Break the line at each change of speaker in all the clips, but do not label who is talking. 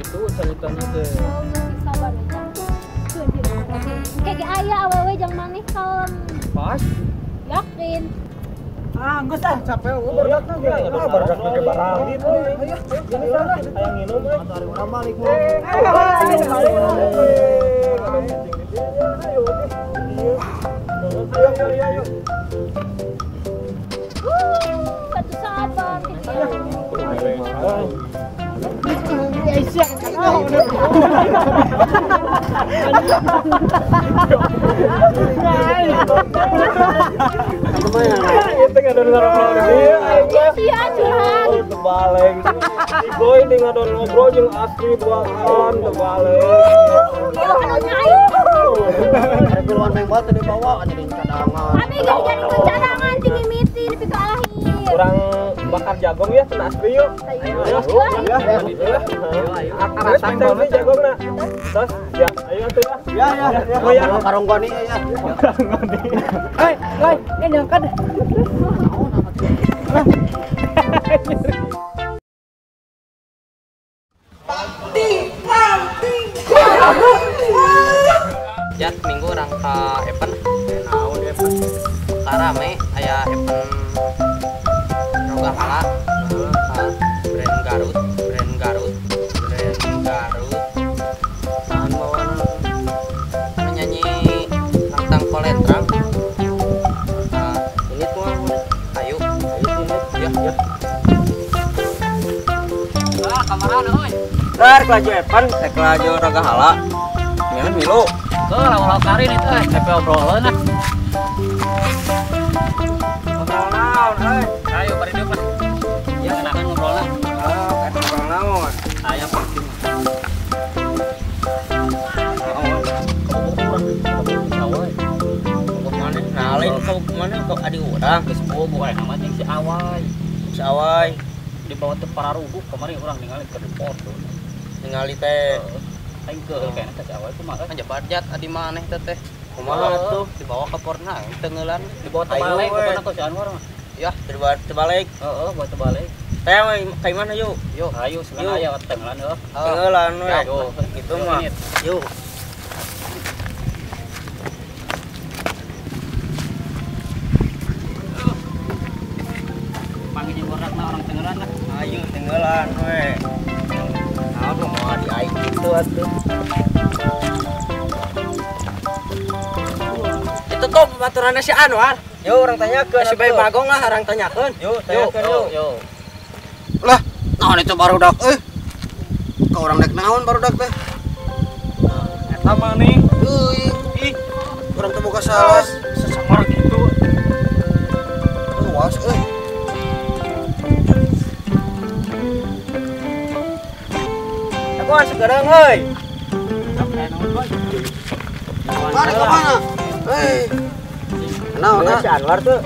Gitu ceritanya teh.
Oh, masih sabar aja. Kayak aya awewe jang maneh kalem.
Pas.
Yakin.
Ah, geus ah capek gua barudak ge. Ah, barudak ge barang. Ayo, ayo nginum euy. Urang balik mah. Ayo, ayo, ayo.
Batu sabar
ngobrol jeung asli duaan terbalik.
Piluan main bal teh dibawa jadi cadangan.
Abi ge jadi cadangan ti mimiti nepi ka akhir.
Urang bakar jagung ya cenah asli yuk. Ayo ya. Ayo. Akar teh jagongna. Terus ya ayo atuh ya.
Ya ya.
Oh ya
karonggoni ya.
Karonggoni.
Hei, hei, ini nyangkat.
Jat minggu orang ka Epen naon Epen karame aya Epen Roga Hala brand Garut brand Garut brand Garut naon bawana anu nyanyi tentang koletrang ini tuh ayo ayo sini ya ya ah kamarana euy
Rek laju Epen rek laju Roga Hala ngan milu
tuh lawan karin itu tapi obrolan lah.
Ngobrol naon euy?
Ayo bari deui lah. Ya enakan ngobrol lah.
Oh, ngobrol naon?
Aya penting.
Naon? Kamu mana? Nah, lain kau mana kau adi urang
geus bogo aya nama jeung si Awai.
Si Awai
dibawa teh pararuguh kamari urang ningali ke foto.
Ningali teh
aing keul kayakna teh si Awai kumaha jebat jat adi maneh teh teh kumaha tuh dibawa ke porna tengeulan dibawa tebalik kumaha ku si Anwar mah
ya dibawa tebalik
heeh bawa tebalik
teh ka mana yuk
yuk ayo sebenarnya aya tengeulan heuh
tengeulan we kitu mah yuk
panggil jeung borakna orang tengeulan lah
ayo tengeulan we naon mau di aing kitu atuh.
Itu tuh baturanna si Anwar.
Yo urang tanyakeun
si Bayi Bagong lah urang tanyakeun.
Yo tanyakeun yo.
Yo.
Lah, naon itu barudak euy? Ka urang rek naon barudak teh?
Eta maneh.
Euy, ih. Urang teh boga salah.
Sesamar kitu.
Luas euy. Wah, sekarang euy. Balik ke mana? Hei. Naon si Anwar tuh?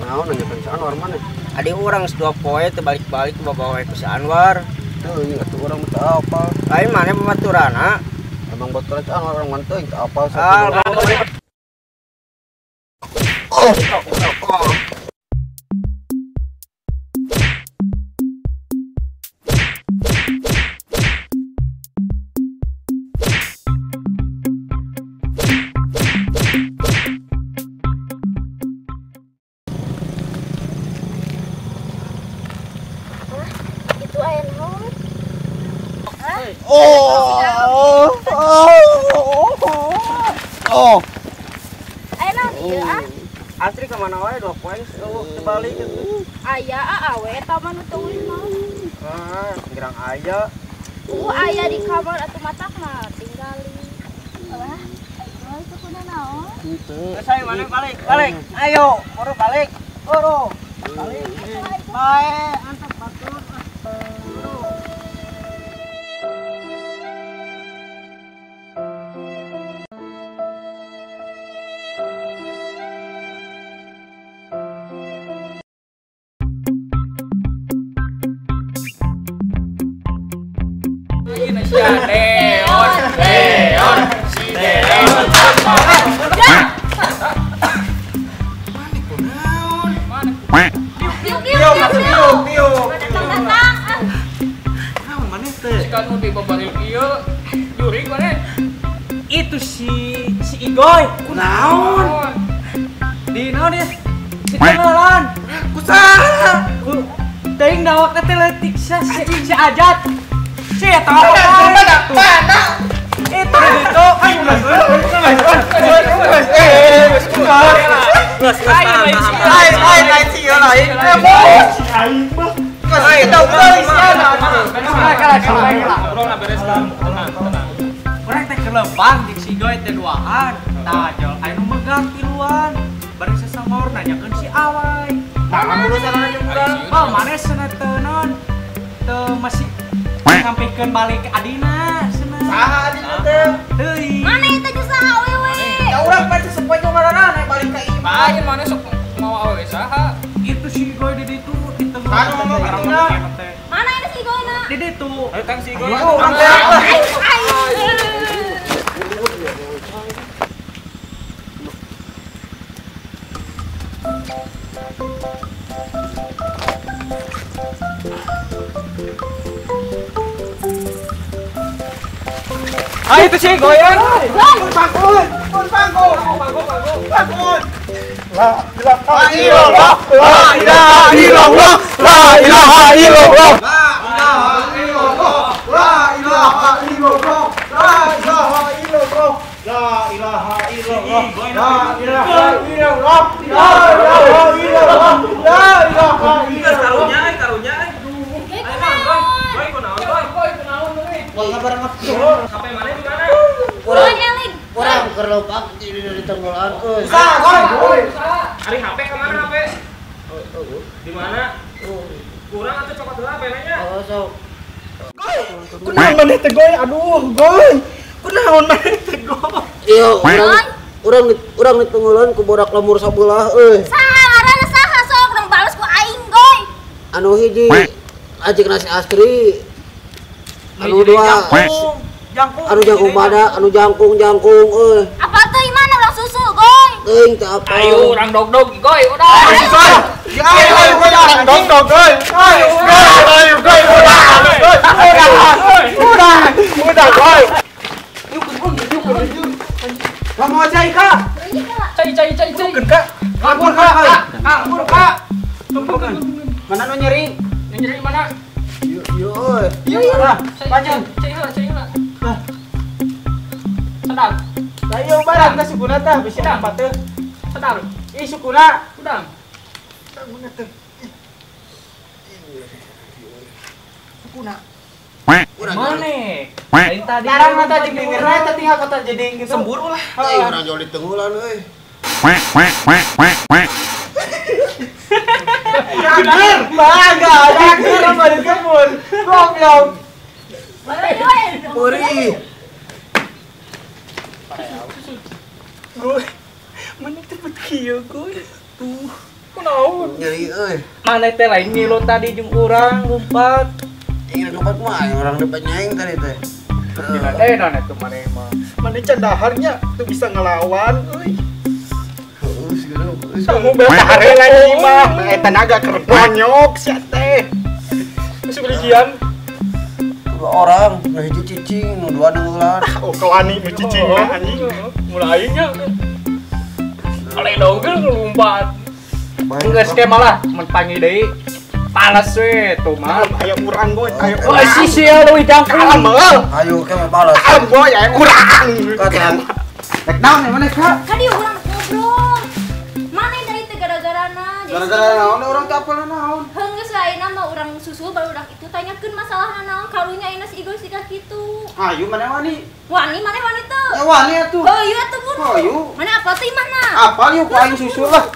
Naon nanyakeun si Anwar mana? Adi urang dua poe teu balik-balik bawa ku si Anwar. Teu atuh urang teu apal. Lain maneh pamaturana? Emang baturan si Anwar urang mah teuing teu apal. Oh. Oh, oh, oh,
Ayo naon ieu ah?
Asri kemana wae 2 poin eueuh tebalik gitu.
Aya awe eta mah nu teu mah.
Ah, gerang aya.
Aya di kamar atuh matakna tinggali. Wah, ayo itu kuna naon?
Henteu. Saya mana balik, balik. Ayo, buru balik. Buru. Balik. Bae, antep batur.
Deon, Deon, si Deon.
Mana kunaon?
Mana?
Piu piu piu piu. Datang datang.
Naon maneh teh?
Siga nu di babaril ieu. Jurig maneh.
Itu si Igoy. Kunaon? Di naon ya? Si tenggelan. Kusaha? Teuing dawakna teh leutik si Ajat. Si eta mana? Mana? Itu itu. Ayo urang teh kelempang jeung si Igoy teh duaan. Tah jol aya nu megang tiluan. Bari sesangor nanyakeun si Awai. Tah urusan jeung urang. Oh, maneh cenah teu naon? Teu masih sampikeun balik ke adina cenah. Saha adina teh? Teuing.
Maneh teh jeung saha awewe?
Ya urang pan sesepuh jeung marana balik ka imah.
Lain maneh sok mau awewe saha?
Itu si Igoy di ditu di tengah.
Mana ini si Igoy na?
Di ditu.
Ayo tang si Igoy.
Urang teh.
Ayo itu si Igoy.
Pangkul, pangkul, pangkul. La ilaha illallah, la ilaha illallah, la ilaha illallah, la ilaha illallah, la ilaha illallah, la ilaha illallah, la ilaha illallah, la ilaha illallah, la ilaha illallah.
Karunya, karunya. Ayo, kunaon, goy, kunaon, goy. Sampai mana di mana?
Kurang kerlopak di tenggolan euy.
Usaha, goy.
Ari HP ke mana HP? Di mana? Kurang atau cokot heula HP-nya?
Oh, sok.
Goy. Kunaon maneh teh goy? Aduh, goy. Kunaon maneh teh goy?
Iya, urang di tenggolan ku bodak lemur sabelah euy.
Saha ngaranna saha sok urang bales ku aing goy.
Anu hiji ajik nasi Astri. Anu dua
jangkung.
Anu jangkung mana? Anu jangkung euy.
Apa teh mana urang susu goy?
Teuing teh apa?
Ayo urang dog-dog goy udah.
Ayo ayo goy urang dog-dog goy. Ayo ayo goy udah. Udah. Udah goy. Yuk yuk. Lama aja Kak.
Cai cai cai cai.
Kak. Kabur Kak. Kabur Kak.
Tumpukan.
Mana nu nyeri?
Nyeri mana?
Yuk yuk euy.
Yuk lah. Panjang.
Cai heula, cai heula. Sedang.
Ayo barang teh sukuna teh bisi apa teh?
Sedang.
Ih sukuna.
Udang.
Sukuna teh. Sukuna.
Mana?
Lain tadi. Tarang mata jeung bibirna eta tinggal kota jadi gitu.
Sembur lah.
Teh urang jauh di tenggulan euy.
Jager, bangga, jager sama di kebun. Goblok.
Perih.
Goy, mana teh bet kieu goy? Tuh,
kunaon?
Nyeri euy.
Mana teh lain ngilu tadi jeung urang lompat.
Ingin lompat mah orang depan nyaing tadi teh.
Gila teh naon atuh maneh mah. Maneh can daharnya teu bisa ngelawan euy.
Heuh segala.
Kamu dahar lagi mah eta naga keur bonyok sia teh.
Geus berijian.
Dua orang, nu hiji cicing, nu dua neungeulan.
Oh, kewani nu cicing mah anjing.
Mulai nya. Ale dogel lompat.
Geus ke malah mun panggil deui. Palas we tuh mah. Aya urang goy, aya urang. Oh, si sia leuwih jangkung. Kalem
Ayo ke mah balas.
Kalem goy, aya urang.
Katan.
Rek naon ya maneh, Kak?
Ka dieu urang ngobrol. Maneh tadi teh gara-garana.
Gara-gara naon urang teh apal naon?
Heuh geus ayeuna mah urang susul baru urang itu tanyakeun masalahna naon karunya ayeuna si Igoy siga kitu.
Ayo maneh wani.
Wani maneh wani teu?
Ya wani atuh.
Heuh atuh buru.
Hayu.
Maneh apal teh imahna?
Apal yuk aing susul lah.